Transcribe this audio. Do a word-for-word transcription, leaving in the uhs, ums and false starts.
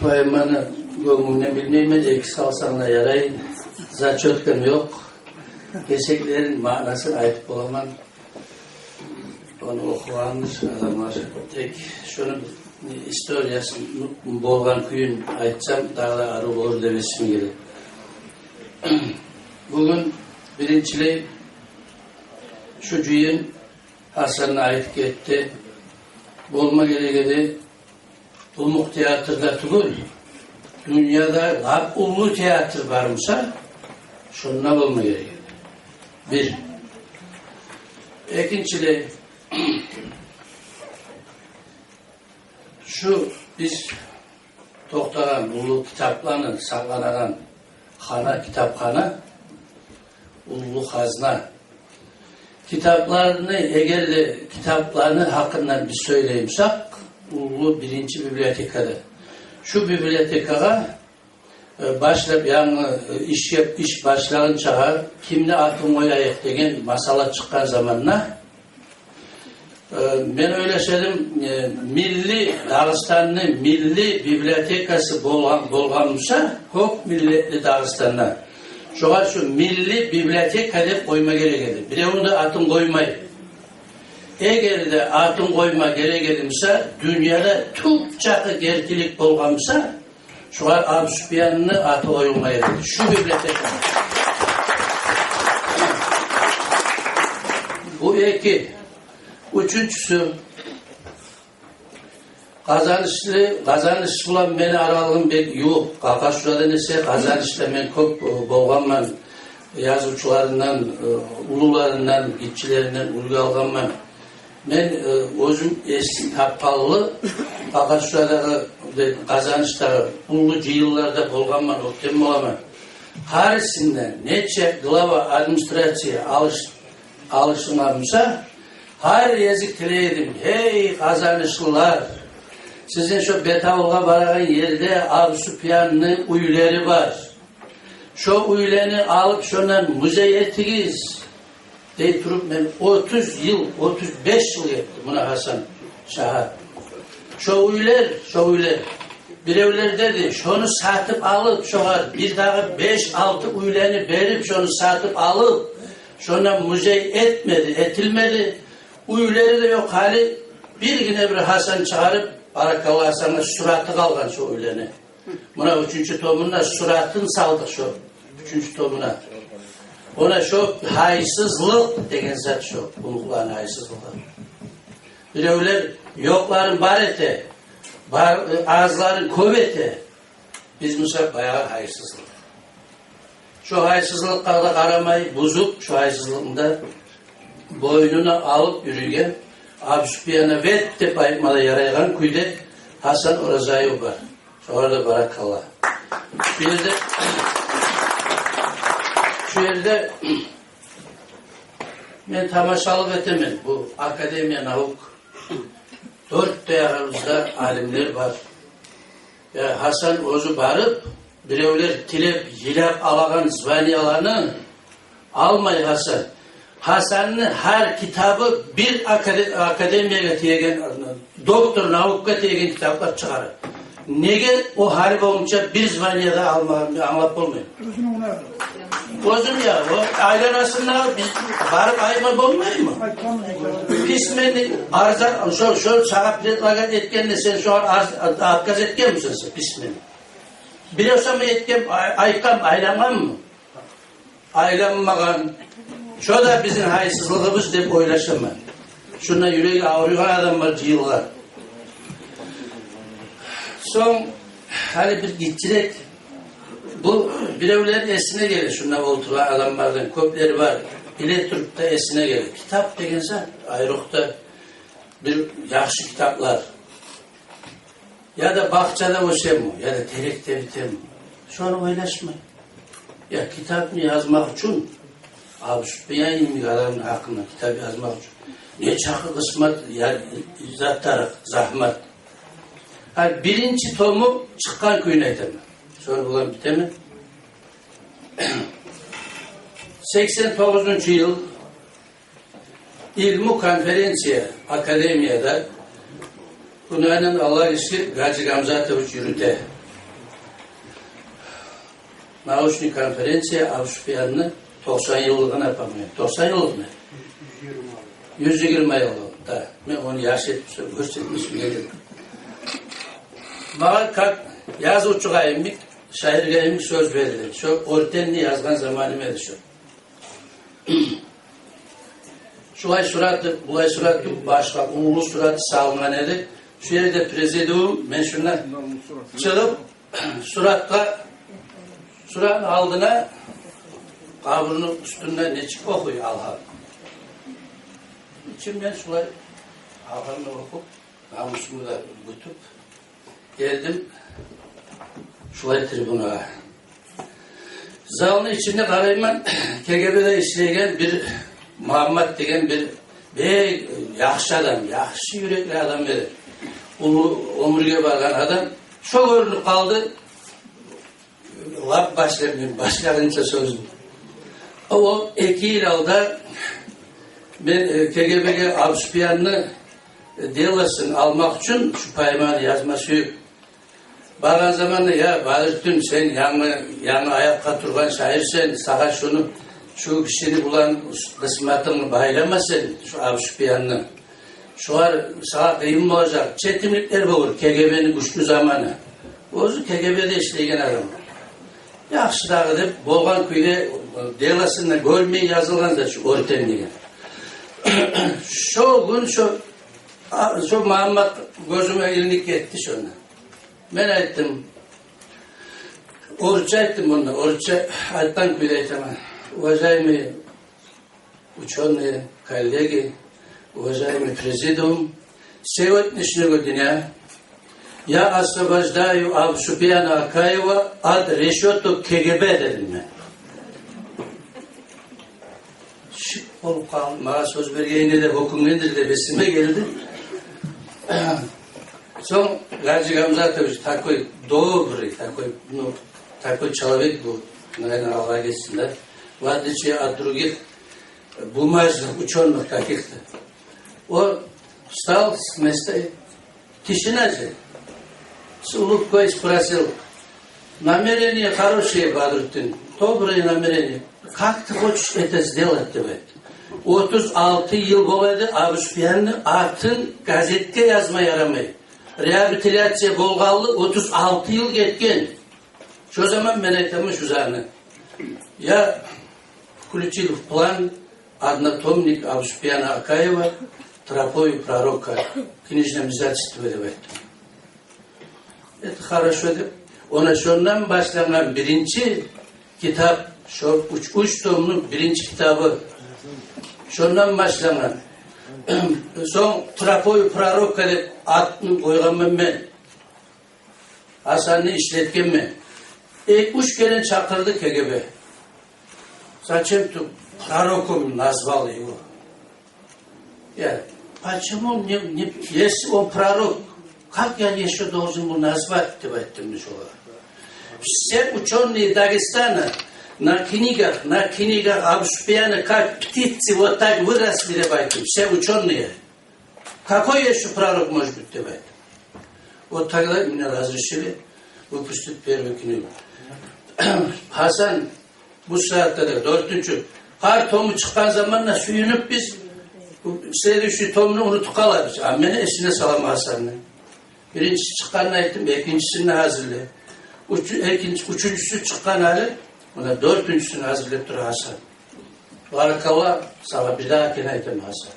Поэманы гёнгюмден билмеймен, эки салсанг да ярай. Зачёткам ёкъ. Гесеклерин маънасын айтып боламан. Ону охугъанмыш адамлар. Тек шону историясын, болгъан кюйюн айтсам, дагъы да арив болур деп эсиме геле. Бугюн биринчилей шу жыйын, Гьасан да айтып гетди, болма герек эди къумукъ театрда тюгюл, дюньяда лап уллу театр бар буса, шонда болма герек эди. Бир. Экинчилей, шу биз токътагъан уллу китапланы сакъланагъан хана, китапхана, уллу хазна. Китапланы, эгер де китапланы гьакъындан биз сёйлей бусакъ, уллу биринчи библиотекада. Шу библиотекагъа, э, башлап, янгы, э, иш, иш башлагъынчагъа кимни атын къояйыкъ деген масъала чыкъгъан заманда, э, мен ойлаша эдим, э, милли, Дагъыстанны милли библиотекасы болгъан, болгъан буса, кёп миллетли Дагъыстанда, шогъар шу милли библиотека деп къойма герек эди. Биревню де атын къоймай. Эгер де атын къойма герек эди буса, дюньяда тюп чакъы гертилик болгъан буса, шогъар Абусупиянны аты къоюлма герек эди. Шу библиотека. Бу эки. Уьчюнчюсю, Къазанышлы, Къазаныш булан мени аралыгъым бек ювукъ. Къакъашурадан эсе Къазанышда мен кёп, э, болгъанман. Язывчуларындан, э, уллуларындан, гиччилеринден уьлгю алгъанман. Мен, э, оьзюм эс тапгъанлы, Къакъашурадагъы, де, Къазаныштагъы уллу жыйынларда болгъанман, оьктем боламан. Гьарисинде нече глава администрация алыш-, алышынгъан буса, гьар гезик тилей эдим: «Гьей, къазанышлылар, сизин шо Бетавулгъа барагъан ерде Абусупиянны уьйлери бар. Шо уьйлени алып, шондан музей этигиз», — дей туруп, мен отуз йыл, отуз беш йыл этди муна Гьасан шагьат. Шо уьйлер, шо уьйлер. Биревлер деди: «Шону сатып алып, шогъар бир дагъы беш-алты уьйлени берип, шону сатып алып, шондан музей этмеди, этилмеди. Уьйлери де ёкъ, гьали бир гине бир Гьасан чыгъарып, баракалла Гьасанны, сураты къалгъан шо уьйлени». Муна уьчюнчю томунда суратын салдыкъ шо, уьчюнчю томуна. Она шо гьайсызлыкъ деген зат шо, къумукъланы гьайсызлыгъы. Биревлер ёкъларын бар эте, бар, азларын кёп эте. Биз буса баягъы гьайсызлыкъ. Шо гьайсызлыкъгъа да къарамай, бузуп, шо гьайсызлыкъны да бойнуна алып юрюген, Абусупияновед деп айтма да ярайгъан кюйде Гьасан Оразаев бар. Шогъар да баракалла. Шу ерде, шу ерде мен тамашалыкъ этемен, бу Академия наук, дёрт де ягъыбызда алимлер бар. Я Гьасан оьзю барып, биревлер тилеп, йылап алагъан званияланы алмай Гьасан. Гьасанны гьар китабы бир акаде-, академиягъа тиеген, доктор наукгъа тиеген китаплар чыгъара. Неге о гьарип болгъунча бир звания да алмагъанын англап болмай. Оьзюм я, о айланасында биз барып айтма болмаймы? Письменный арза, шо, шо сагъа предлагать этгенде сен шогъар арз-, отказ этгенмисен сен письменный? Бирев сама этген, ай-, айтгъан, айлангъанмы? Айланмагъан. Шо да бизин гьайсызлыгъыбыз деп ойлашаман. Шунда юреги авруйгъан адамлар жыйылгъан. Сонг гьали бир гиччирек, бу биревлер эсине геле, шунда олтургъан адамлардан кёплери бар, биле туруп да эсине геле. Китап деген зат, айрокъда бир яхшы китаплар. Яда бакъчада оьсеми, яда терекде битеми, шону ойлашмай. Я китапны язмакъ учун, Абусупиян йимик адамны гьакъында китап язмакъ учун нечакъы къысмат, я, зат тарыкъ, загьмат. Гьа, биринчи тому чыкъгъан кюйню айтаман. Шону булан битемен. Сексен тогъузунчу йыл илму конференция академияда, Куьнайдан Аллагь гиши Гьажи Гамзатович юрюте. Научный конференция Абусупиянны токъсан йыллыгъына, по-моему. Токъсан йыллыкъмы? Юз йигирма йыллыкъ, да. Мен ону яш этип гёрсетмесем эди. Магъа как язывчугъа йимик, шаирге йимик сёз берилди. Шо Оьртенни язгъан заманым эди шо. Шулай сураты, булай сураты, башгъа уллу сураты салынгъан эди. Шу ерде президиум, мен шунда чыгъып, суратгъа, суратны алдына, къабурну уьстюнде нечик охуй Алгьам. Ичимден шулай Алгьамны охуп, намусумну да гютюп, гелдим шулай трибунагъа. Залны ичинде къарайман, КГБ-де ишлейген бир Магьаммат деген бир бек яхшы адам, яхшы юрекли адам эди. Уллу оьмюрге баргъан адам. Шо гёрюнюп къалды. Лап башлап мен башлагъанча сёзюм. О эки йыл алда мен, э, КГБ-ге Абусупиянны, э, делосын алмакъ учун шу поэманы язма сююп баргъан заманда: «Я, Бадрутдин, сен янгы, янгы аякъгъа тургъан шаирсен, сагъа шуну, шу гишини булан къысматынгны байлама сен, шу Абусупиянны. Шулар сагъа къыйын болажакъ, четимликлер болур, КГБ-ни гючлю заманы». Оьзю КГБ-де ишлейген адам. «Яхшы дагъы», — деп, болгъан кюйде, делосын да гёрмей язылгъан зат шу Оьртен деген. Шо гюн шо, а, шо Магьаммат гёзюме илинип гетди шонда. Мен айтдым, орусча айтдым онда, орусча айтгъан кюйде айтаман: «Уважаемые учёные, коллеги, уважаемый президиум, с сегодняшнего дня я освобождаю Абусупияна Акаева от решёток КГБ», — дедим мен. Шык болуп къалды. Магъа сёз бергенине де гьёкюнгендир деп эсиме гелди. Сонг Гаджи Гамзатович, такой добрый, такой, ну, такой человек был, наверное, Аллагь гечсин, да, в отличие от других бумажных учёных каких-то. Он встал с места, тишина же. С улыбкой спросил: «Намерение хорошее, Бадрутдин, доброе намерение. Как ты хочешь это сделать?» — деп айтды. Отуз алты йыл болады Абусупиянны атын газетге язма ярамай. Реабилитация болгъанлы отуз алты йыл гетген. Шо заман мен айтаман шу затны. Я включил в план однотомник Абусупияна Акаева «Тропою пророка» в книжном издательстве деп айтдым. «Это хорошо», — деп. Она шондан башлангъан биринчи китап, шо уьч, уьч томну биринчи китабы. Шондан башлангъан. Сонг «Тропою пророка» деп атын къойгъанман мен. Гьасанны ишлетгенмен. Эки-уьч керен чакъырды КГБ. «Зачем ты пророком назвал его? Я, почему мне, не, если он пророк, как я ещё должен его назвать?» — деп айтдым мен шолагъа. «Все учёные Дагестана на книгах, на книгах Абусупияна, как птицы, вот так выросли», — деп айтдым. «Все учёные. Какой ещё пророк может быть?» — деп айтдым. Вот тогда мне разрешили выпустить первую книгу. Гьасан, бу сагьатда да дёртюнчю, гьар тому чыкъгъан заманда сююнюп биз следующий томну унутуп къалабыз. А мен эсине саламан Гьасанны. Биринчиси чыкъгъанын айтдым, экинчисин де гьазирле. Уьч-, экинчи, уьчюнчюсю чыкъгъан гьали, муна дёртюнчюсюн гьазирлеп тура Гьасан. Баракалла сагъа, бирдагъы керен айтаман, Гьасан.